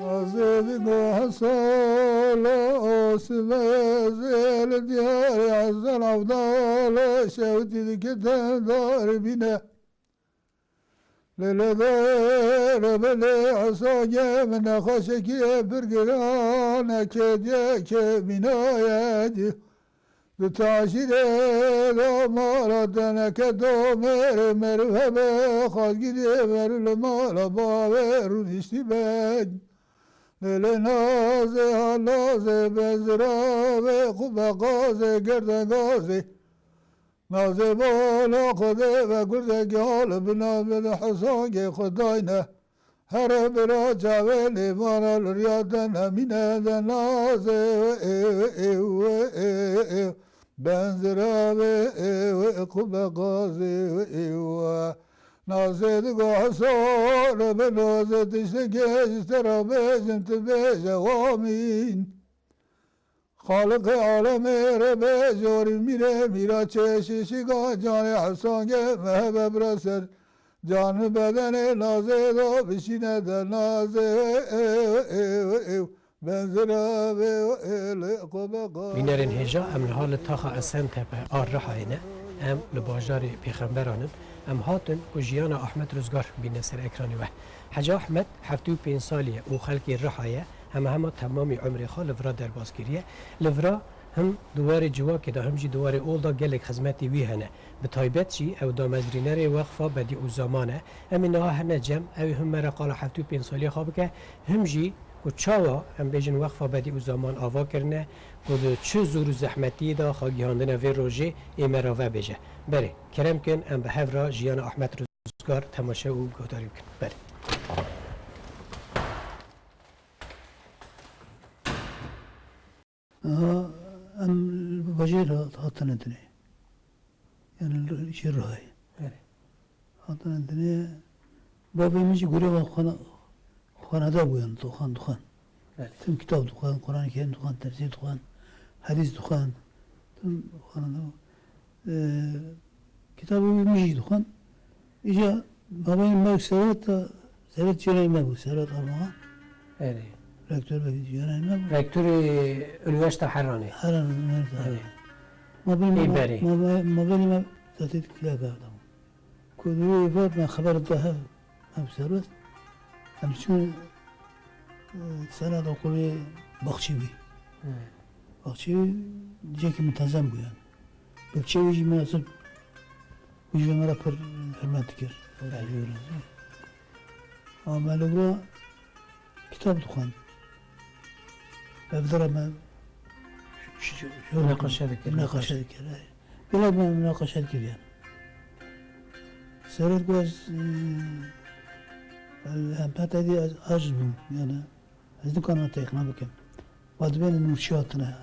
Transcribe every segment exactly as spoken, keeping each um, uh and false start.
Nazê digo hesala, o sibe zêl diyarê Hesen Evdala, şewtî dike dem dar bîne. Lê li der bilê Hesangê min nexweşekî pir giran e, kêdiyeke mîna ye dî. Di taşîrê de mala teneke domêrê meriv hebe, xwazgirê meriv li mala bavê rûniştî be. Lê lê nazê ha nazê be ziravê xwe be gazê gerden gazê. Nazê bala Xwedê ve gurdekî hal bina ve di Hesangê xwe dayne. Here bira çavê nêvana li riya te nemîne de nazê we ê we ê we ê we ê we. Benzira ve ê we ê xwe be gazê we ê we. Nazê digo hesar be nazê tiştekê ji te re bêjim tu bêje amîn. Xaliqê alemê re be jorî mîrê mîra çeşî şîga canê Hesangê mehebe bira ser. Can bedenê nazê da bişîne de nazê ê ê ê ê benzira ve ê li xwe be qa. Bînerên hêja, em niha li taxa Esentepe a Rihayê ne. Em li bajarê pêxemberan in. Em hatin ku jiyana Ahmet Ruzgar bîne ser ekranê we. Hecî Ahmet heftê û pênc salî ye û xelkê Riha ye, hema hema temamî umrê xwe li vira derbas kiriye. Li vira him di warê civakê de, him jî di warê ol de gelek xizmetê wî hene. Bi taybet jî ew damezrînerê Weqfa Bedî û Zaman e. Em ê niha hene cem, ew ê him me re qala heftê û pênc salî xwe bike, him jî ku çawa, em bêjin, Weqfa Bedî û Zaman ava kirine, ku di çi zor û zehmetiyê de xwe gihandine vê rojê, ê me re vebêje. Berê, kerem kin, em bi hev re jiyana Ahmet Ruzgar temaşe û guhdarî bikin. Belê. Aha, em li bajêr hat-, hatine dinê. Yani li, ji Rihayê. Belê. Hatine dinê. Bavê min jî gurê wan xwana-, xwaneda bû, yani dixwan, dixwan. Belê. Tim kitab dixwan, Quran-ê Kerim dixwan, tefsîr dixwan, hedîs dixwan. Tim xwaneda bû. Ee, kitabê wî min jî dixwend. Îca babeyê me û Serhat da, Serhat cîranê me bû, Serhat Armaxan. Erê. Rektor be cîranê me bû. Rektorê Unîversîta Heranê. Heran Unîversîta. Erê. Mabeyê me, Ê berê. mabe-, mabeyê me zatê kilaka da bû. Ku di wê vat me xeber da hev. Ev serbest. Em çûn, e, sena da okulê baxçê wî. He. Baxçê wî cihekî mintezem bû yani. Bekçê wî jî minasib bû, ji me re pir hurmet dikir. He. Ama li wira kitab dixwend. Ev dira me ş-, ş-, ş-, Münaqeşe dikir. Münaqeşe dikir, he. Gelek me münaqeşe dikir yani. Serê ku ez, e, em pete dî ez aciz bûm yani. Ez nikarim te îqna bikim. Wa dibên nûrçî hatine,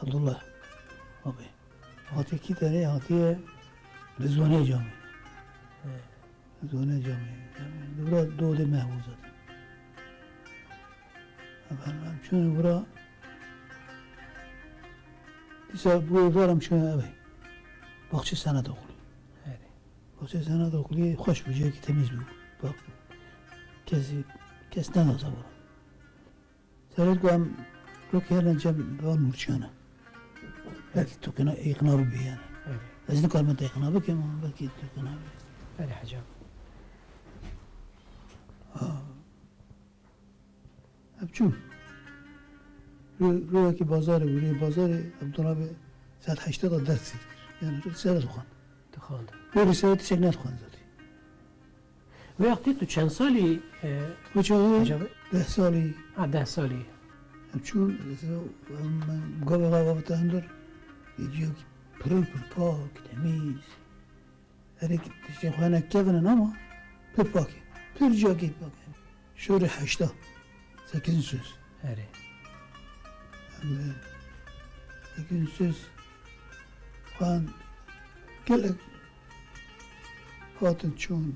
Abdullah. Abi. Hatiye kî tenê hatiye li zonê camê. Zonê camê. Yani, li wira dodê me hebû zaten. Efendim, em çûn wira. Dîsa bû êvar em çûn eve. Baxçe Senat Okulî. Erê. Baxçe Senat Okulî xweş bû, cihekî temiz bû. Bak, kesî, kes nedata wira. Serê ku em rokê herin cem van murçiyane. Belkî tu kena îqna bibî yani. Erê. Ez nikarim te îqna bikim ama belkî tu îqna bibî. Erê hecam. Ha. Em çûn. Ro-, royekî bazarê, wîrê bazarê, Abdullah abi saet heştê de ders dikir. Yani ser dixwend. Dixwend. Wê li ser tiştek nedixwend zaten. Wê wextê tu çend salî, e, Wê çaxê Hecî abi? Deh salî. Ha, deh salî. Em çûn, em, em gavê xwe avêtin hundir. Yê cihekî piril pir pak, temiz. Erê tiştên xwe ne kevin in ama pir pak e. Pir ciyakê pak e. Şorê heşta. Sekizinci söz. Erê. Em, e, sekizinci söz. Xwen gelek hatin çûn.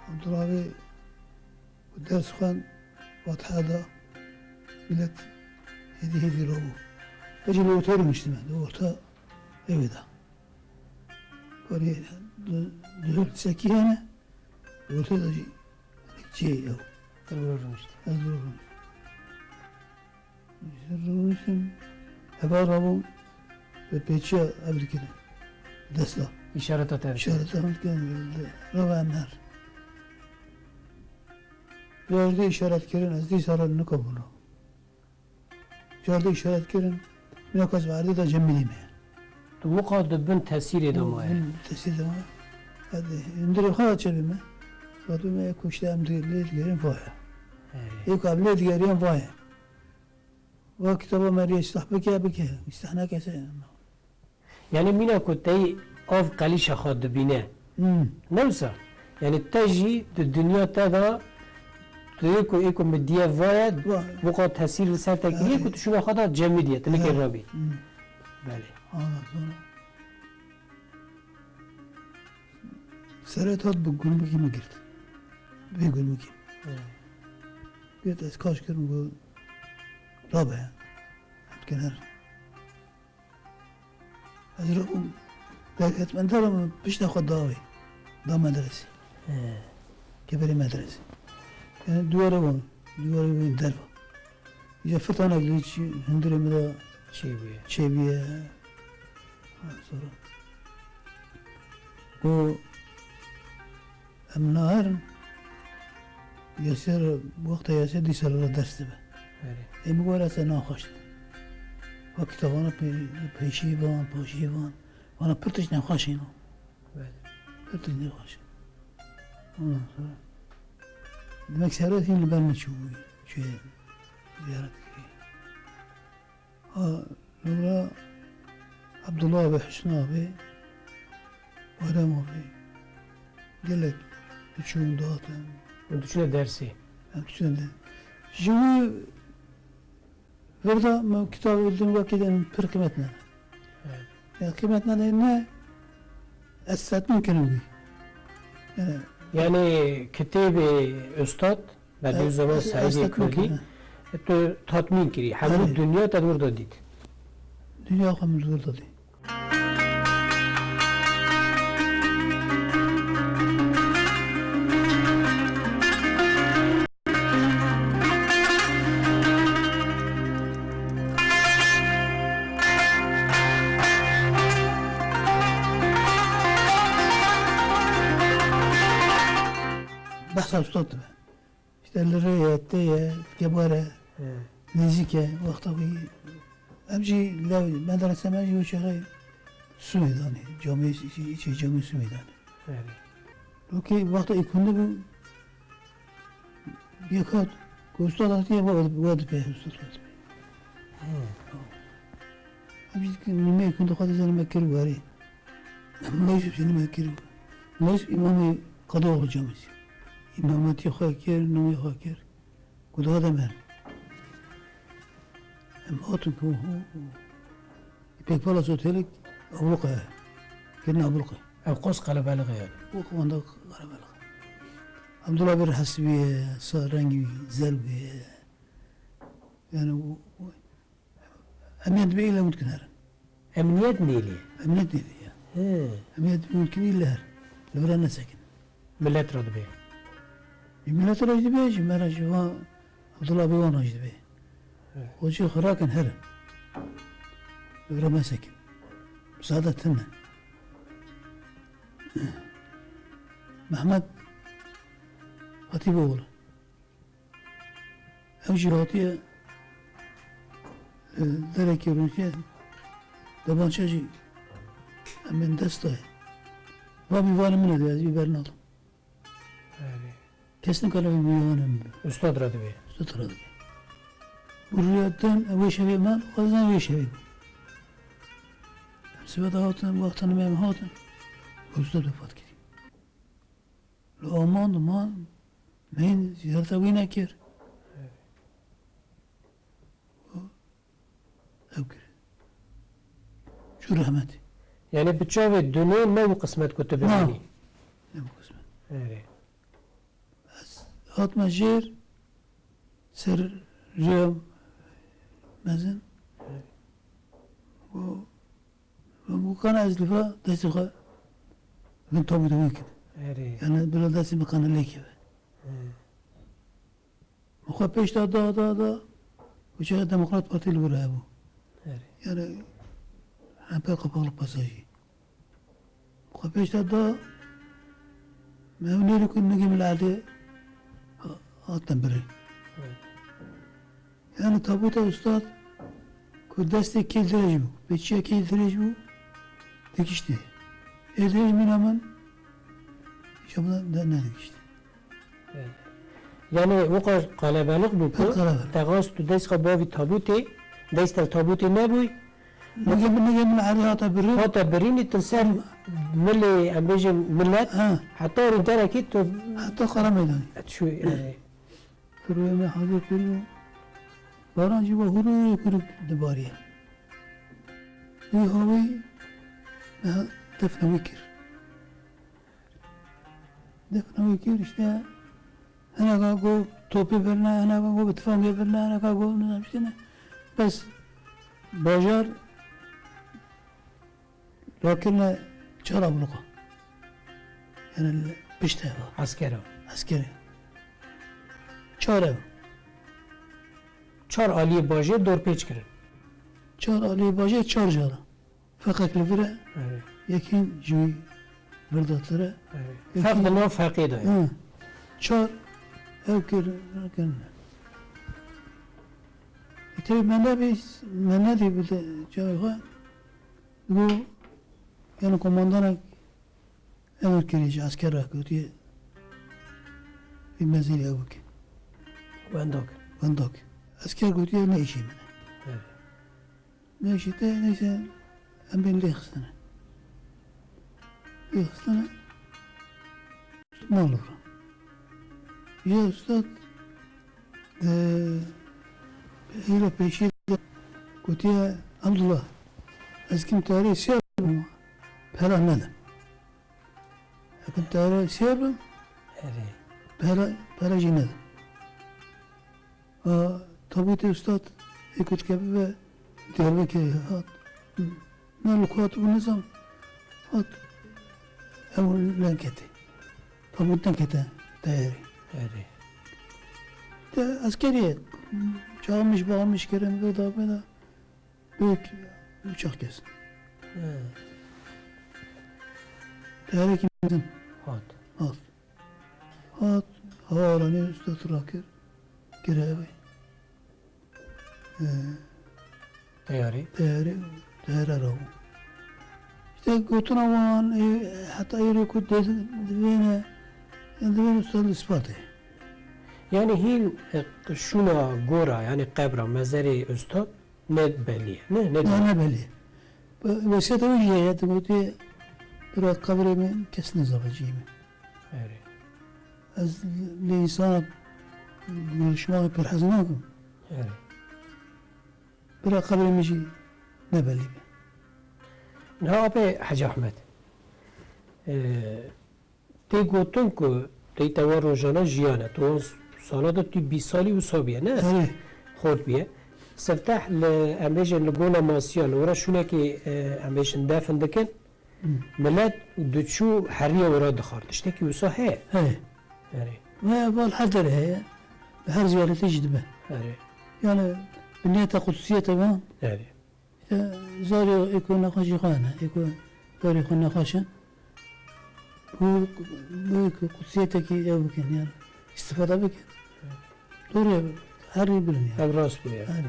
Abdullah abi ku ders xwen Fatiha da, millet hêdî hêdî rabû. Ecî li otel rûniştime, di orta evê de. Karê du, du sekî hene, ortê de jî çiyê ew. Te wilo rûnişt. Ez wilo rûnişt. Rûniştim, heva rabû, bi pêçiya ev dikirin. Desta. Îşareta te dikirin. Îşareta min dikirin, rava em her. Cazdê îşaret kirin, ez dîsa re nikabûna. Cazdê îşaret kirin, min ya kas erdê de cemidî me. Tu wiqa di bin tesîrê de maye. Bin tesîrê de maye. Hadi, hundirê xwe çê bime. Fatime ku işte em di-, lê digerin vaya. Erê. Ê ku em lê digerin vaya. Va kitaba me rê îstah bike, bike. Îstah neke se. Yanî mîna ku tey av qelîşa xwe dibîne. Hmm. Ne wisa? Yanî te jî di dinya te de tu yê ku ê ku min diye vaye, va, wiqa tesîr li ser te kiriye, erê, ku tu şûna xwe da cemidî ye, tu nikê, erê, rabî. Hmm. Belê. Ondan sonra seret hat bi gulmikî min girt. Vê gulmikî. Hmm. Girt ez kaş kirim ku rabe. Em dikin her. Ez re-, derket-, min dera min pişta xwe da wê. Da medresê. He. Keberê medresê. Yani duvara wan, duvara wan derva. Ya fitanek li çi-, hundirê min de çêbûye. Çêbûye. Ha, sonra. Bu Em naherin, Yasir, wexta Yasir dîsa li ders dibe. Erê. Ê min got, ez ê naxweş dikim. Wek kitavana pê-, pêşî van, paşî van. Vana pir tişt nexweş îno. Belê. Pir tişt nexweş. Ondan sonra, demek seret hîn li ber min çûbûyî. Çûyê ziyaret kirî. Ha, lewra Abdullah abi, Husna abi, Bayram abi, gelek diçûn dihatin. Hûn diçûne dersê? Em diçûne de. Ji wî vir de min kitabê didin, wekî din pir qîmet nene. Evet. Ya qîmet nene ne, ez setmîn kirim wî. Yani, yani kitêbê ustad, Bediüzzaman Saîdê Kurdî, tu tatmîn kirî. Hemû dinya te li wir de dît. Dinya xwe min li wir de dît. Behsa ustad dibe. İşte li rê ye, tê ye, kebar e, he, nêzîk e, wexta wî. Em jî lew, medrese me jî wê çaxê sûmê danê, camê, çê camê sûmê danê. Belê. Lokê wexta êkundî bû, yek hat, ku ustad hatiye, we, we dipê, ustad we dipê. He. Em jî dikin, nîmeyê kundî xwe dizanî me kir werê. Meclis yeni me kir. Meclis îmamê Qadîoğlu Camisi. Îmametî xwe kir, namê xwe kir. Ku daha de me. Em hatin ku, hu, hu. Pêkpala Sotelik abluqa ye. Kirine abluqa. Ev qos qelebeliq e yani. O wanda qelebeliq. Abdullah bir hesbiye, sa rengî zer bûye. Yani o, o, Emniyet dibê île hûn dikin herin. Emniyet nêlî? Emniyet nêlî ya. He. Emniyet dibê hûn dikin île her. Li vir nesekin. Millet re dibê. Ji millet re jî dibê, ji me re jî van, Abdullah Bey wan re jî dibê. He. O jî xwe rakin herin. Li vir mesekin. Müsaade tine. Mehmet Hatipoğlu. Ew jî hatiye, e, derekê rûniştiye, debançe jî em bên dest dayê. Va bîvanê min e, ez bî bernadim. Erê. Kes nikare vê bîvanê min be. Ustad re dibê. Ustad re dibê. Bi rûyeten, ew wê şevê me, xwezan wê şevê bû. Em sibe de hatin, wexta nimê em hatin. Usta wefat kirî. Li Alman diman, me hîn ziyareta wî nekir. Ew kir. Çû rehmetê. Yani bi çavê dunê nebû qismet ku tu bimînî? Ne bû qismet. Erê. Ez hatime jêr, ser rêya mezin. Û, û kana ez li va destê xwe bin tabûtê wî kin. Erê. Yani bila destê min kana lê keve. Hı. Min xwe pêş da, da, da, da. Û çaxa Demokrat Partî li vir hebû. Erê. Yani, hemper kapaklı pasajî. Xwe pêş da, da. Me ew nêrî ku nigê min li erdê ha-, hatin birê. Erê. Yani, tabûta ustad ku destê kê dirêj bû, pêçiya kê dirêj bû, dikiştê. Ê dirêj mîna min, îşa min de nedikiştê. Yani, weka qelebelik bû ku Pir qelebelik. Te xwest tu dest xwe bavî tabûtê, dest te tabûtê nebûy. Nigê min, nigê min erê hata birî. Hata birînî tu ser milê, em bêjin, millet. Ha. Heta rû derekî tu Heta qara meydanî. Çû, yani. Firoyê me hazir kir û baran jî we hûrê hûrê dibarî. Wî hawî me defne wî kir. Defne wî kir, işte, hineka got topê birine, hineka got bi tifangê birine, hineka got nizam işte ne. Bes bajar rakirine çar abluka. Yani pişt eva. Eskera. Eskeri. Çar ev. Çar aliyê bajê dorpêç kirin. Çar aliyê bajê çar cara. Feqek li vir e, Evet. Yekîn ji wî vir datir e. Evet. Yekîn Feq di nav feqê de ye. Hı. Çar ew kir, kir. Îtirê me nebî, me nedî bi de çavê xwe. Digo, yani komandanek emir kirî ji esker re gotiye, vî mezêrî ew bike. Wenda kir. Wenda kir. Esker gotiye ne îşê min e. Evet. Neyse, te, neyse, em bên lê xistine. Lê xistine. Mal vira. Ya ustad, e, hîra pêşî de gotiye, Abdullah, ez kim tarê siyar bûm, pera nedim. Hekim tare siyar bim, Erê. Pera, pera jî nedim. A, tabûtê ustad ê ku dikeve ve Diyarbekirê hat. Ne li ku hat û nizam hat. Ew nenkete. Tabût nenkete teyarî. Erê. Te eskerî ye. Çağırmış, bağırmış, kerem, veda, veda. Büyük uçak kesin. He. Teyarekî mezin. Hat. Hat. Hat, havalanê ustad rakir. Gireve. Ee, Teyarî. Teyarî, teyare rabû. İşte gotina wan, e, heta êrê ku dê-, divêne, yani divêne ustad li Spartê. Yani hîn, e, şûna gora, yani qebra, mezerê ustad, ne belî ye. Ne, ne Na, belî. Ne belî. Wesiyeta wî jî heye, tu gotî, bira qebrê min kes nizave cihê min. Erê. Ez li însana görüşmaya pir hez nakim. Erê. Bira qebrê min jî ne belî be. Niha apê Hecî Ahmed. Ee, Tê gotin ku tey te wa rojane jiyan e. Tu wan sala de tu bîst salî wisa bûye, ne? Erê. Xort bûye. Sifteh li, em bêjin, li Gola Masiya, li wira şûnekê, e, em bêjin, defin dikin. Hı. Milet diçû heriya wira dixwar. Tiştekî wisa heye? Heye. Erê. Ve val her derê heye. Li her ziyaretê jî dibe. Erê. Yani bi niyeta qudsiyete ve Erê. Îşte zarê ê ku nexweşî xwe hene, ê ku zarê xwe nexweş in. Ku, ku, ku qutsiyetekî ew bikin, yani îstifade bikin. Doğru ya, her rî birin yani. Ev rast bû ya. Her rî.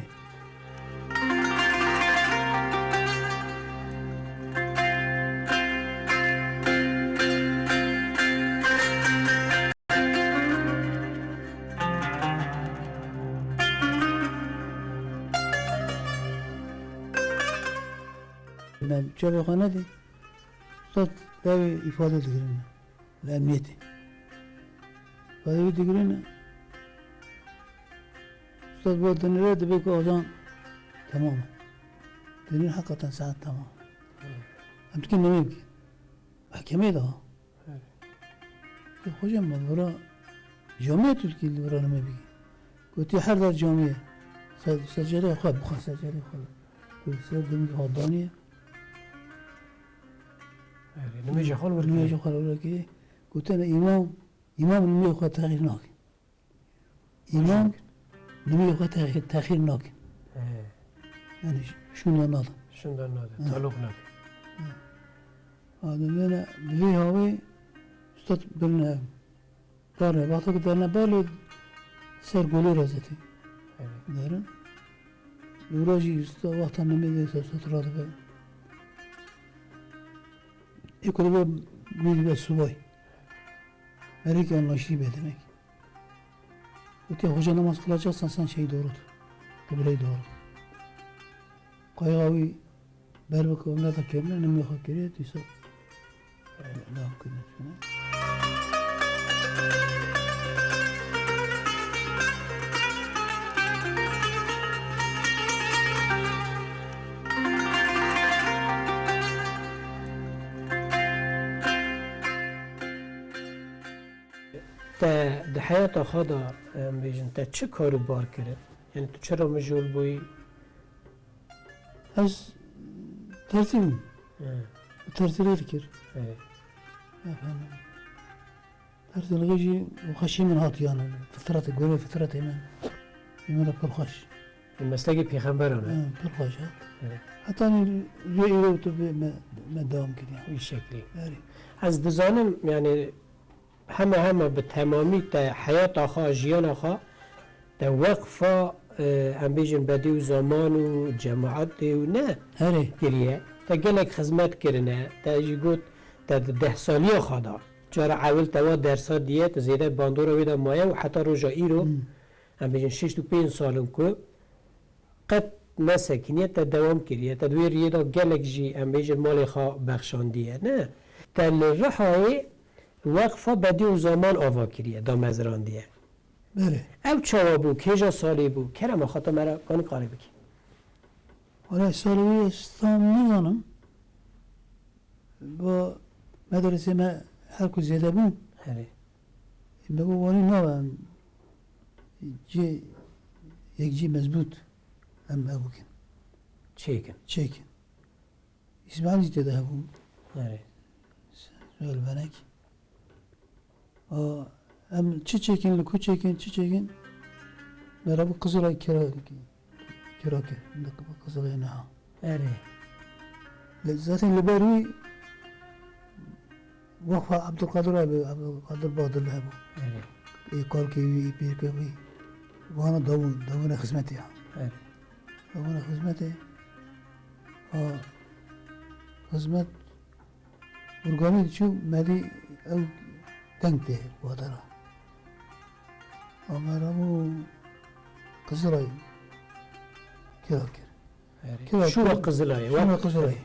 Me çavê xwe nedî. Sed lewê îfade digirin li emniyetê. Îfade wî digirin, Ustad bo dinire dibê ku ajan temam e. Dinir heqeten saet temam. Em dikin nemê bike. Mehkemeyê de ha. Ke xoca me vira camiye tu dikî li vira nemê bike. Gotî her der camiye. Se-, secerê xwe bixwe, secerê xwe. Ku ser dimî ha daniye. Erê, nimêja xwe li wir Nimêja kiriye. Xwe li wir kiriye. Gotene îmam, îmam nimê xwe texîr nake. Îmam nimê xwe texîr, texîr nake. He. Yani şûnda nade. Şûnda nade, He. Talok nake. He. Ha, di vê ne, bi vê hawê ustad birine Derne, wexta ku derne balê ser golê re zetê. Evet. Derin. Li wira jî usta wexta nemê de ser sot radibe. Ê ku dibe wî dibe subay. Merêkî anlaştî be demek. Gotiye hoca namaz kılacaksan sen şey doğrult. Kıbleyi doğrult. Qayîxa wî ber bi kewmina de kewmine, nimê xwe kiriye, dîsa devam kirine çûne. Te di heyata xwe de, em bêjin, te çi kar û bar kirin? Yani tu çira mijûl bûyî? Ez terzî bûm. He. Terzî lê dikir. He. Efendim. Terzîlixê jî xweşî min hat yani. Fitretê, gorê fitretê min. Min re pir xweş. Meslekê pêxemberan e. He, pir xweş hat. He. Heta nî rê îro tu bê me, me dewam kiriye. Wî şeklî. Erê. Ez dizanim yani Hema hema bi temamî te heyata xwe, jiyana xwe te weqfa, e, em bêjin Bedî û Zaman û cemaetê û ne Erê. Kiriye. Te gelek xizmet kirine. Te jî got te di deh saliya xwe de. Cara ewil te wa dersa diye, te zêde bandora wê de maye û heta roja îro, Hmm. Em bêjin şêst û pênc sal in ku qet nesekiniye, te dewam kiriye. Te di wê riyê de gelek jî, em bêjin, malê xwe bexşandiye. Ne? Te li Rihayê weqfa Bedî û Zaman ava kiriye, damezrandiye. Belê. Ew çawa bû, kêja salê bû? Kerema xwe te me re kanik qale bikî. Wele salê wî ez tam nizanim. Ba medresê me her ku zêde bûn. Herê. Me got wanî nabe em cê, yek cî mezbût em ew bikin. Çêkin. Çêkin. Îsmaîl jî tê de hebû. Erê. Zuhel Benek. A, em çi çêkin, li ku çêkin, çi çêkin? Me re bû Qizilay kira, kira kir. Li Qizilay niha. Erê. Li, zaten li ber wî Weqfa Abdulkadir abi, Abdulkadir Badil hebû. Erê. Ê kalkê wî, ê pîrkê wî. Vana dawûn, dawûne xizmetê ya. Erê. Dawûne xizmetê. A, xizmet Urganî diçû, me dî ew teng tê wadara. A me re bû Qizilay kira kir. Erê. Kira Şûra kir. Qizilayê, Şûra wa? Qizilayê.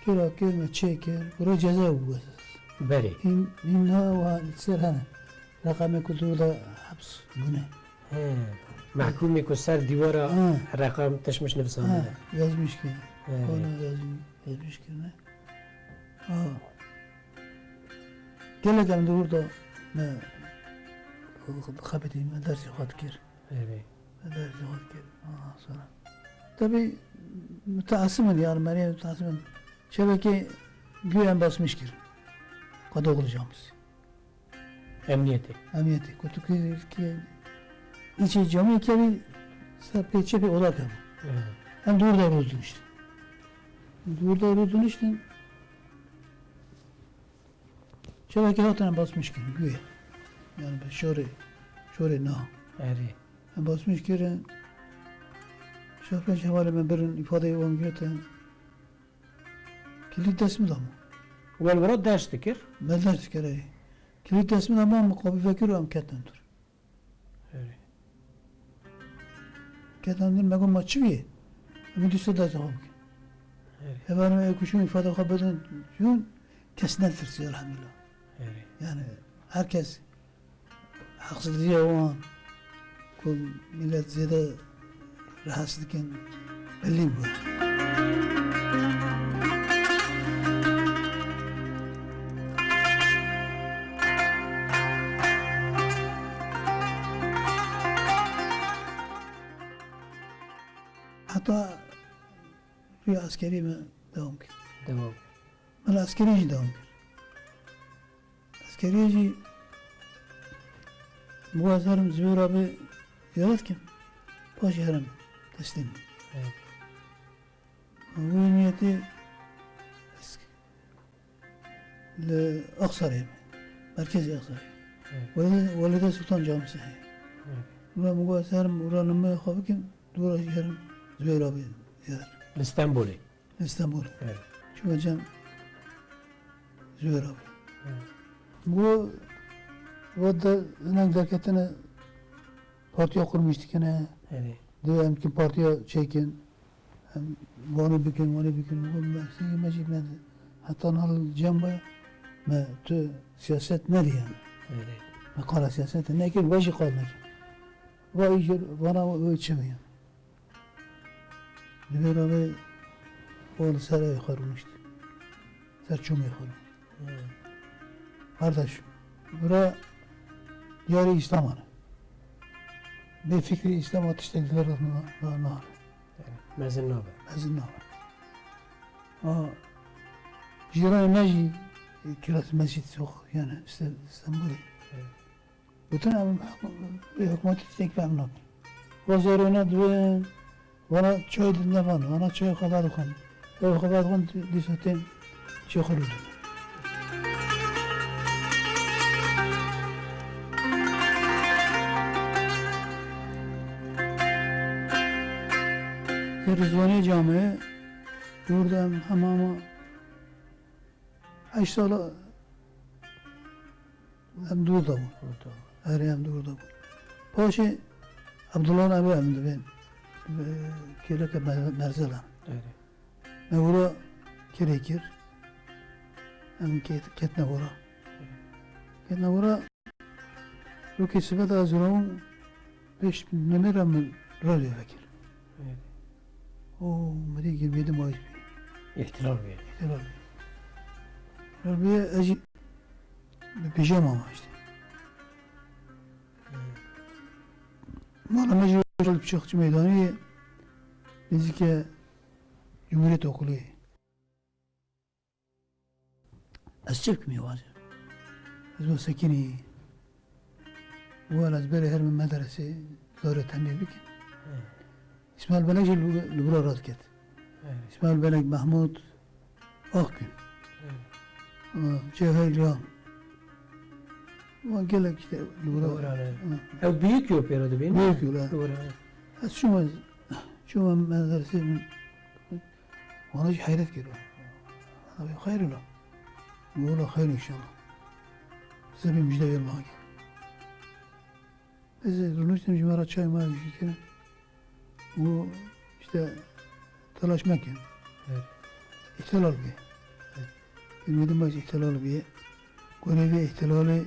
Kira kir, me çê kir. Bira ceza bû. Berê. Hîn, hîn ha wa li ser hene. Reqemê ku dûr de heps bûne. He. Mehkûmê ku ser dîwara Ha. reqem tişmiş Ha, nivîsandine. Yazmış ki. He. Kona yazmış, yazmış ki ne? Ha. Gelek em dûr de me xebitî, me dersê xwe dikir. Erê. Me dersê xwe dikir. Ondan sonra. Tabii müteasim in yani, merê müteasim in. Şebeke güya em basmış kir. Kadoğlu camisi. Emniyetê. Emniyetê. Kutu ki, ki içê camê kevî ser pê çepê oda kevî. Evet. Em dûr de rû dönüştü. Dûr de rû dönüştü. Şebeke hatin em basmış kirin, güya. Yani bi şorê, şorê na. Erê. Em basmış kirin. Şafeç hevalê me birin, îfadeyê wan girtin. Kilît dest min da ma. Wel wira ders dikir? Me ders dikir, ey. Kilît dest min da ma, min qapî vekir û em ketin dûr. Erê. Ketin dûr, me got, ma çi bî? Em dîsa dest xwe bikin. Erê. Hevalê me ê ku çûn îfade xwe bidin, çûn, Kes netirsiye elhamdülillah. Erê. Yani herkes haksızlığa wan ku millet zêde rahatsız dikin belli bû. Heta rûyê eskerî me dewam kir. Dewam. Min li eskerî jî dewam kir. Eskeriyê jî bû ez herim Zibêr abê ziyaret kim. Paşê herim teslîm. Evet. Wê niyetê ez li Aksarayê me. Merkezê Aksarayê. Evet. Welide, Welide Sultan Camisi heye. Evet. Ûra min got ez herim ûra nimê xwe bikim, dûra jî herim Zibêr abê ziyaret. Li Stenbolê. Li Stenbolê. Evet. Çûme cem Zibêr abê. Evet. Got, got de hinek derketine partiya qurmîş dikine. Evet. Divê em kim partiya çêkin. Em vanê bikin, vanê bikin. Got me sê me jî me heta niha li cem be me tu siyaset nedî yani. Evet. Me qala siyaset nekir, we jî qal nekir. Va îcar vana we çi be yani. Dibê navê o li ser evê xwe rûnişt. Ser çûmê xwe rûnişt. Hmm. Kardeş, bira diyarê Îslam e. Bê fikrê Îslam a tiştek li vir na-, na-, nahêle. Evet, mezin nabe. Mezin nabe. A, cîranê me jî, e, kilas mescid yok, yani, işte, Stenbolê. Evet. Gotin, em hikû-, hikûmetê tiştek fehm nakin. Wezarê wana dibin, wana çay din nevan, wana çay xwe vedixwin. Ew xwe vedixwin, dîsa tên çê xwe rûdin. Li Rizwanê camê, dûr de em hema, hema heşt sala Em dûr de bûn. Dûr de bûn. Erê, em dûr de bûn. Paşê Abdullah abi em dibên, e, kêleke me-, merzel em. Erê. Me wira kirê kir. Em ket-, ketine wira. Erê. Ketine wira. Rokê sibe de ez rawim. Pêş nimêra min radyo vekir. Evet. O, min dî girmê di mayî bî. Îhtilal bî. Îhtilal bî. Îhtilal bî, ez jî bi pijama ma işte. Evet. Mala me jî li Çaxçî Meydanê nêzîkê Cumhuriyet Okulu. Ez çi bikim ê wazê? Ez got sekinî. Wela ez berê herim medresê, zarê temê bikim. Hı. Îsmaîl Belek jî li, li wira radiket. Hı. Îsmaîl Belek, Mehmûd Akgün. Hı. Aa, Cevher Liyan. Wan gelek işte li wira. Li wira ne? Hı. Ew büyük yol pêra dibên. Büyük yol, ha. Li wira ne? Ez çûme, çûme medresê min. Wana jî heyret kir. Wana bê xeyr ola. Wala xeyr inşallah. Size bir müjde vermeye geldim. Ez rûniştim ji me re çay ma jî kirin. Û işte telaş mekin. Evet. Îhtilal bî. Evet. Ümîdim ez îhtilal bî. Gorê vê îhtilalê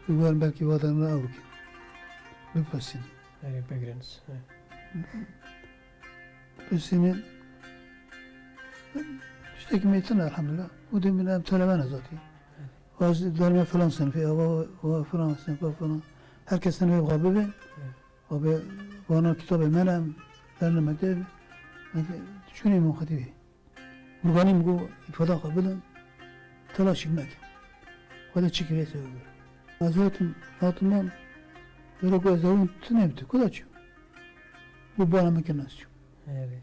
biguherin belkî vadan re ew bikin. Bipirsin. Erê, bigrins. He. Bipirsînin. Tiştekî me tune elhamdülillah. Û dê min em talebe ne zatî. Evet. Vaz derme filan sinfê, ava, ava filan sinfa filan. Herkes sinfê xwe bibê. Evet. Abi vana kitabê me ne em derne mekteb. Çûnê min xetîbê. Qurbanî min got, îfada xwe bidin, telaşî mekin. Xwedê çi kirê se bibir. Ez hatim, hatim man, were ku ez dewin tune bi tu, ku da çû? Got, bana min kir nas çû. Evet.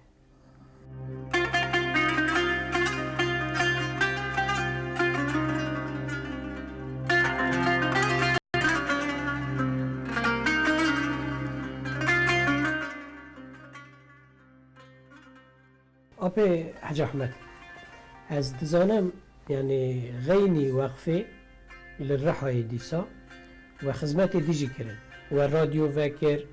Apê Hec Ahmed, ez dizanim, yanî xeynî wexfê li Rihayê dîsa we xizmetê dijî kirin. We radyo vekir,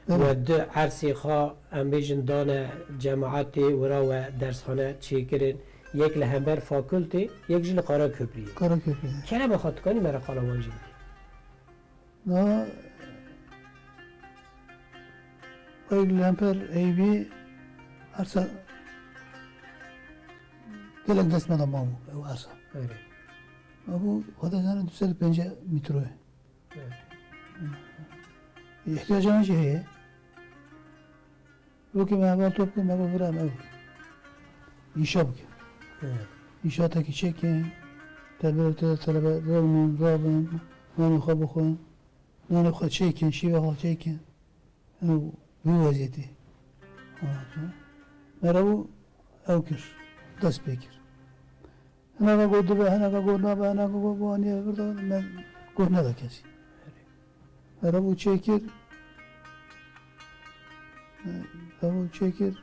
Belê. We du ersê xwe, em bêjin, dane cemaetê, wira we dersxane çêkirin. Yek li hember fakultê, yek jî li Karaköprüyê. Karaköprüyê. Kerema xwe, tu kanî me re qala wan jî bikî? Na, wek li hember Eyübî, arsa gelek dest me de mabû, ew arsa. Erê. Mabû, xwe de zane du sed û pêncî mîtroyê. Erê. Îhtiyaca me jî heye. Wekî me heval top kir, me got, bira, me got. Înşa bikin. He. Înşaatekî çêkin, telebe, te-, telebe rewnin, rabin, nanê xwe bixwin, nanê xwe çêkin, şîvê xwe çêkin. Ew, vî weziyetî. Ondan sonra, me re bû, ew kir, dest pê kir. Hineka got dibe, hineka got nabe, hineka got bu aniye vir de, me guh neda kesî. Here bû çêkir. Here bû çêkir.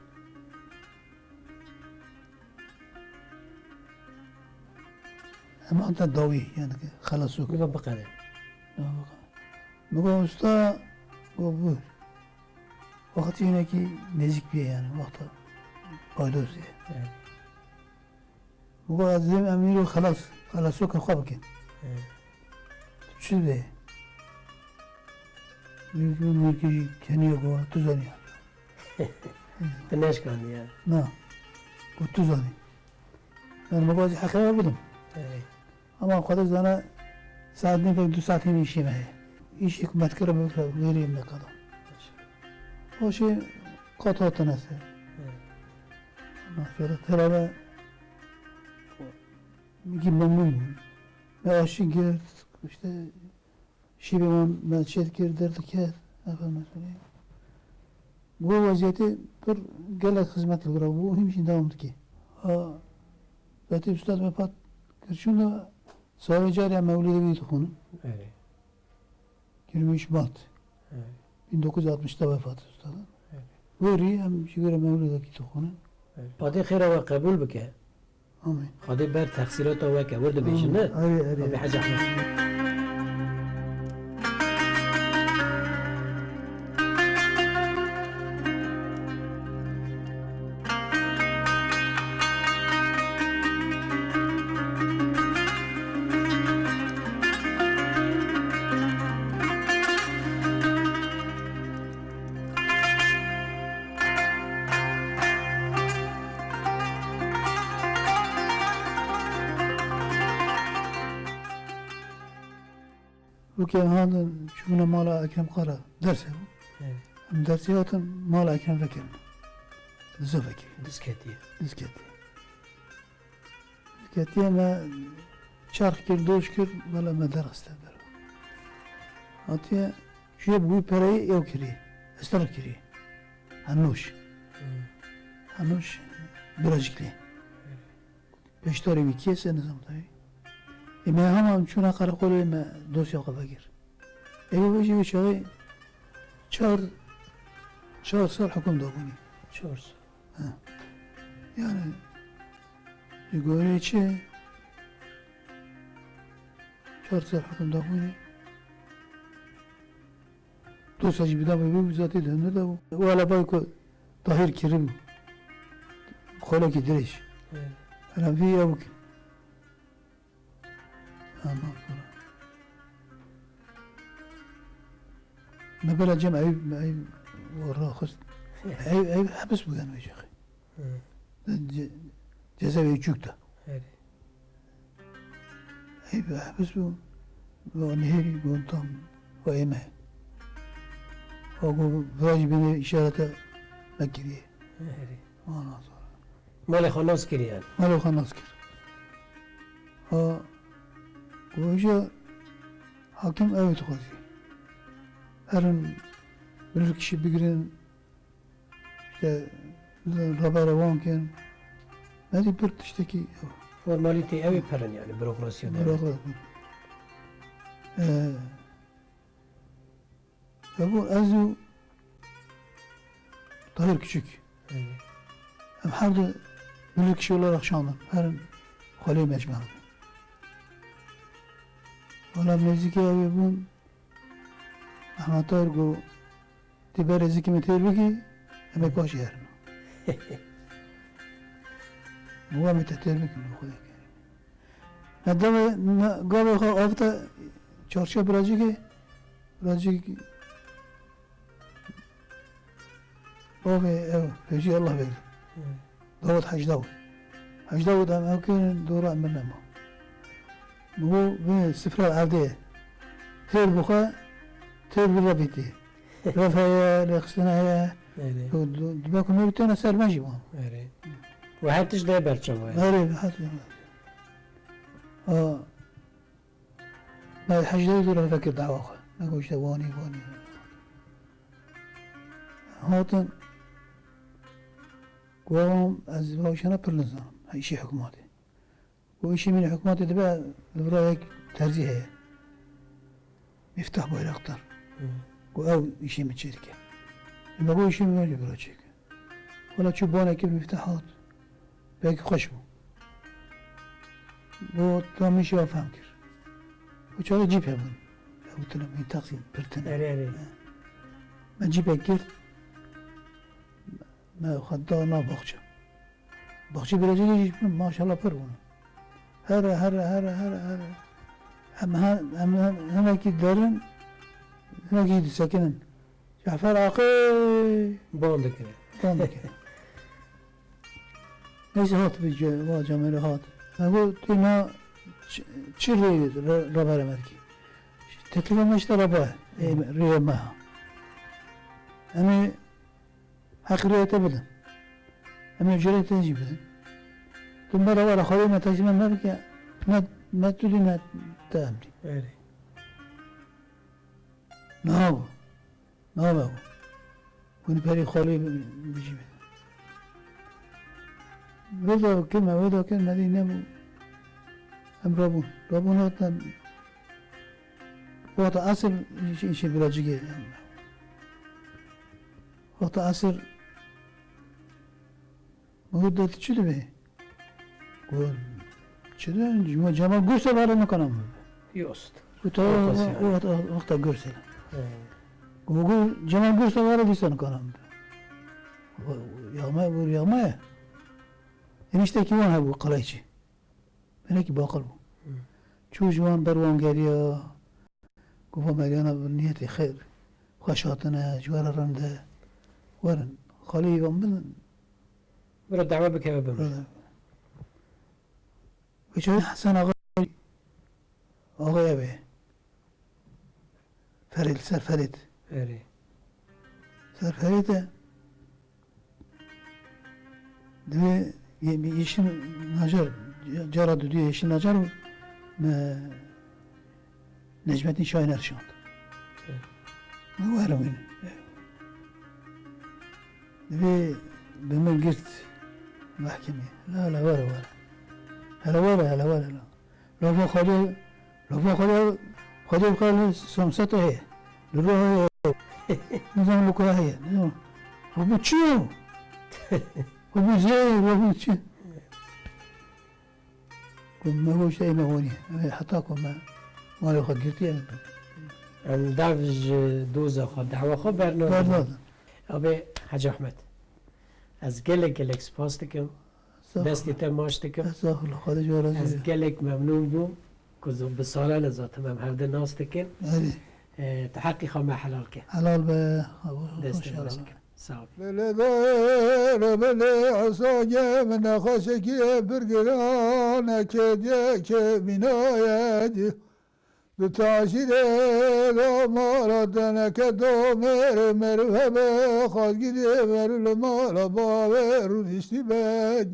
Em hate dawî, yani ki xelasok. Min got biqere. Ya, biqere. Min got usta, got bû. Wextî hinekî nêzîk bûye yani, wexta paydozê. Evet. Min got, ez dêm em îro xelas, xelasoka xwe bikin. Evet. Çi be? Mîrkî, mîrkî jî keniya got, tu zanî. Tu neşkanî ya. Na. Got, tu zanî. Yani min got, ez heqê we bidim. Evet. Ama xwe de zana saet nîvek du saetên îşê me heye. Îşê ku me dikir, me bikir, wêrê me qada. O şey kat hatine ser. Evet. Ondan sonra telabe Gî memnûn bûn. Me aşî girt, işte, şîvê wan me çêt kir, derdiket, efendim söyleyeyim. Bu weziyetê pir gelek xizmet li vir bû, hîn jî dewam dike. Ha, Betî Ustad vefat kir, çûn de sawê carê em mewlidê wî dixwînin. Erê. Yirmi üç Mart. Evet. Bin dokuz yüz altmışta vefat ustadın. Evet. Wêrî em ji wêre mewlidekî dixwînin. Evet. Xwedê xêra we qebûl bike. Amîn. Xwedê ber texsîrata we ke. Wir dibêjin, ne? Amîn. Erê, erê. Rabî Hecî Ehmed. Wekî em hatin çûbûne mala Ekrem Kara, dersê bû. Evet. Em dersê hatin mala Ekrem vekirin. Dizo vekirî. Diz ketiye. Diz ketiye. Ketiye me çarx kir, doş kir, wele me derxiste ber. Hatiye jê bi wî pereyê ew kirî, israr kirî. Henoş. Hmm. Henoş Biracikli. Pêşdarê wî kês e, nizam tabii. E, me hema çûna qereqolê me dosya xwe vekir. Ê, wê jî wê çaxê çar, çar sal hukm dabûnî. Çar sal. Ha. Yani, ji goreyê çi? Çar sal hukm dabûnî. Dosya jî bidabû bû, zatê di hundir de bû. Û alevayê ku Tahir kiribû. Xolekî dirêj. Evet. Hela vî ew ki. Ondan sonra. Me bela cem ew, ew raxist. Ew, ew hepis bû yani wê çaxê. Hı. Ce-, cezaevê çûk de. Herî. Ew hepis bû. Ve nehêrî bû tam. Ve ême. O ku virajî bîne işarete me kiriye. Herî. Ondan sonra. Malê xwe nas kiriye. Malê xwe nas kir. Ha, goja hakim ew dixwazî. Herin bilirkişî bigirin, işte, rabere wan kin. Nedî bir tiştekî. Formalîtê ew ê perin yani, bürokrasiya devletê. Bürokrasi. Ee, Ve bu ez û Tahir Küçük. Evet. Em her du bilirkişî olarak şandin. Her xwelê mecmuan. Wala nêzîkê ew ê bûn. Mehmet Tahir got, "Tê berê zikê min têr bikî, em ê paşê herin." Nû wamê te têr bikin, nû Xwedê kerîm. Me devê, me gavê xwe avite çarşiya biracikê, biracik bavê ew, Fevzî Allah verdi. Hı. Dawet hejda bû. Hejda bû dem ew kirin, dora emir nema. Min got, vê sifra erdê ye. Têr bixwe, têr bi revîtî. Rev heye, lêxistin heye. Erê. Tu, tu, dibe ku me têne ser me jî wan. Erê. Û her tişt dê berçava ye. Erê, her tişt. Ha, me hecdeyî dû re vekir dawa xwe. Me got işte wanî, wanî. Hatin, ku ez vajana pir nizanim. Ha, îşê hikûmetê. Û îşê min ê hikûmetê dibe, li vir yek terzî heye. Miftah Bayraktar. Hı. Û ew îşê min çêdike. Ê me got îşê min wê bira çêke. Wela çû banekê Miftah hat. Belkî xweş bû. Got, ta min jî wa fehm kir. Û çaxê cîp hebûn. Ew tune min taksî pir tune. Erê, erê. He. Me cîpek kir. Me xwe da nav baxçe. Baxçê biracîkê jî maşallah pir bûn. Here, here, here, here, here. Em he-, em he-, hinekî derin, hinekî disekinin. Cafer Aqil! Ban dikine. Ban dikine. Neyse hat bi ce-, va camêrê hat. Me got, tu na çi, çi rê re-, rebere me dikî? Teklîfa me işte reba, e, rê me. Em ê Heq rêyê te bidin. Em ê ucreyê te jî bidin. Tu me re were xwedê me teslîme me bike, ne, ne tu dî ne te em dî. Erê. Niha bû. Niha me bû. Hûn perê xwalê bi-, bijî bidin. Wê de kir me, wê de kir me dî nebû. Em rabûn. Rabûn hatin. Wexta esr îşê, îşê biracikê. Wexta esr, min got, de tu çi dibê? Got, çi dibê? Ji me Cemal Gürsel were nikana min. Yost. Got, o, o, o, wexta Gürsel. He. Got, got, Cemal Gürsel were dîsa nikana min. Yaxme, got, yaxme ye. Eniştekî wan hebû, Qelayçî. Hinekî baqil bû. Hı. Çû ji wan ber wan geriya, ku va Mevlana bi niyetê xêr, xweş hatine, ji we re rind e. Werin, xalî van bin. Bira dawa bikeve bimire. Bira. Wê çaxê Hesen Axa, Axayê wê. Ferê, li ser Ferêt. Erê. Ser Ferêt e. Divê ye-, Yeşil Nacar, cara dudu Yeşil Nacar me Necmettin Şahiner şand. Evet. Me werin wîn. Divê bi min girt mehkemê. La, la, were, were. Hele were, hele were, la. Lafa Xwedê, lafa Xwedê, Xwedê bi xwe li Samseta heye. Li Roha heye. Nizam li ku heye. Nizam. Rabû çi yo? Rabû zê, rabû çi? Ku me got işte ê me wanî. Em ê heta ku me malê xwe girtî em ê. Em dav ji doza xwe, dehwa xwe bernadin. Bernadin. Abê Hacı Ahmet, ez gelek gelek spas dikim. Estağfurullah. Destê te maç dikim. Estağfurullah. Xwedê ji we razî be. Ez gelek memnûn bûm ku bi salan ez zaten em hevdi nas dikin. Erê. E, tu heqî xwe me helal ke. Helal be. Destê xweş dikim. Sağ ol. Lê lê dayê, lê bê lê esagê min nexweşekî pir giran e, kê diye kê mînaye dî. Di taşîrê de mala teneke do mêrê meriv hebe, xwazgirê meriv li mala bavê rûniştî be.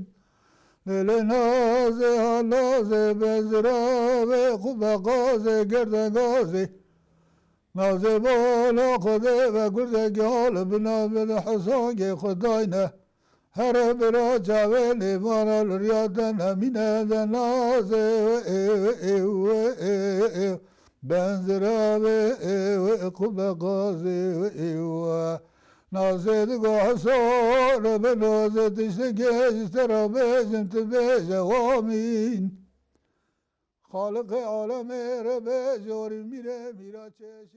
Lê lê nazê halazê be ziravê xwe be qazê gerde gazê. Nazê bala Xwedê ve gurdekî hal bi navê de hesangê xwe dayne. Here bira çavê nêvana li riya te nemîne de nazê we ê we ê we ê we ê we. Benzira we ê we ê qûbe qazê we ê we. Nazê digo hesare bi nazê tiştekê ji te re bêjim, tu bêje amîn. Xaliqê alemê re be jorî mîre mîra çeşî.